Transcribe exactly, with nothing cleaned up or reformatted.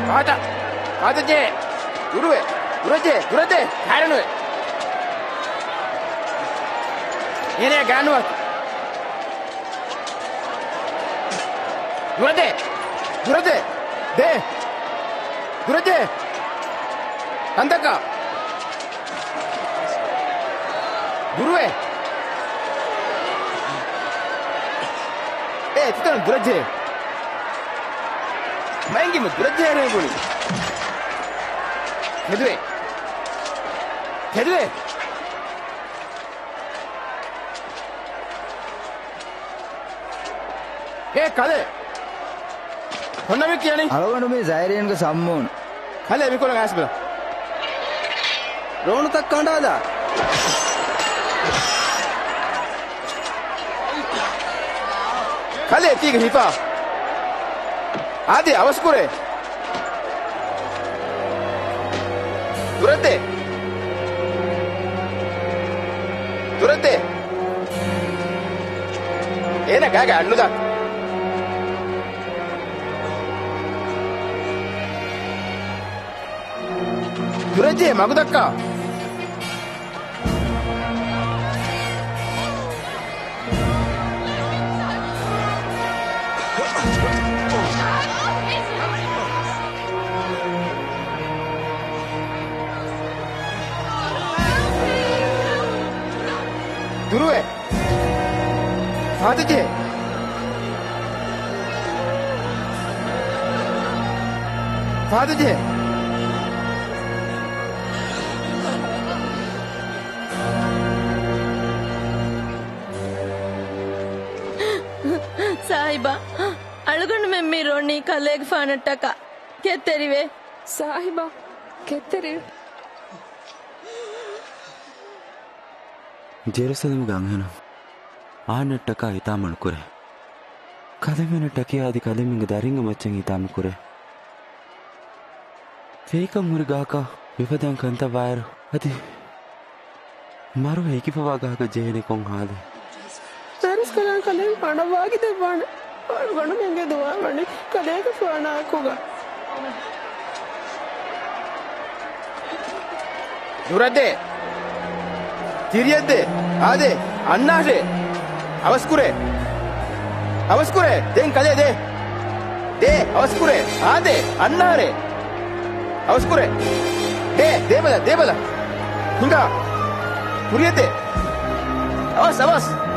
ފާތަ. ފާތަ ޖެހޭ. ދުރުވޭ. ދުރަށް ޖެހޭ. ދުރަށް ޖެހޭ. ކައިރިނުވޭ. އޭނަޔާ ގާނުވާތި. ދުރަށް ޖެހޭ. ދުރަށް ޖެހޭ. ދޭ. ދުރަށް ޖެހޭ. ކަންތައްކާ. ދުރުވޭ. އޭ، ތިތަން ދުރަށް ޖެހޭ. މައިންގިމަ ދުރަށް ޖެހޭ ރޭ ގުޅި. ތެދުވޭ. ތެދުވޭ. އޭ ކަލޭ. ހޮންނަ މި ކިޔަނީ. އަޅުގަނޑު މީ ޒައިރީންގެ ސައްމޫން. ކަލޭ މިކޮޅަށް އައިސް ބަލަ. ރޯނުތައް ކަނޑާލާ. ކަލޭ ތީގެ ހިފާ. އާދެ، އަވަސްކުރޭ. ދުރަށްދޭ. ދުރަށްދޭ. އޭނަ ގާގަ އަންނުދާ. ދުރަށްޖެހޭ މަގުދައްކާ. ދުރުވޭ. ފާދަޖެހޭ. ފާދަޖެހޭ. ސާހިބާ، އަޅުގަނޑުމެން މި ރޮނީ ކަލޭގެފާނަށްޓަކާ. ކެތްތެރިވޭ. ސާހިބާ، ކެތްތެރިވޭ. ޖެރުސަލަމްގެ އަންހެނުން އަހަންނަށްޓަކާ ހިތާމަ ނުކުރޭ. ކަލޭމެންނަށްޓަކާ އަދި ކަލޭމެންގެ ދަރިންގެ މައްޗަށް ހިތާމަ ކުރޭ. ފެއިކަން ހުރި ގާކަށް މިފަދައިން ކަންތައް ވާއިރު އަދި މަރުވެ ހިކިފަވާ ގާކަށް ޖެހޭނީ ކޮން ހާލެއް؟ ދަރިސްކަލާނގެ ކަލޭގެފާނަށް ވާގިދައްވާނެ. އަޅުގަނޑުމެންގެ ދުވާ ވަނީ ކަލޭގެފާނާ އެކުގަ. ދުރަށްދޭ. ތިރިއަށްދޭ. އާދޭ. އަންނާށޭ. އަވަސްކުރޭ. އަވަސްކުރޭ. ދެން ކަލޭ ދޭ. ދޭ. އަވަސްކުރޭ. އާދޭ. އަންނާރޭ. އަވަސްކުރޭ. ދޭ. ދޭބަލަ. ދޭބަލަ. ހިނގާ. ކުރިއަށްދޭ. އަވަސް. އަވަސް.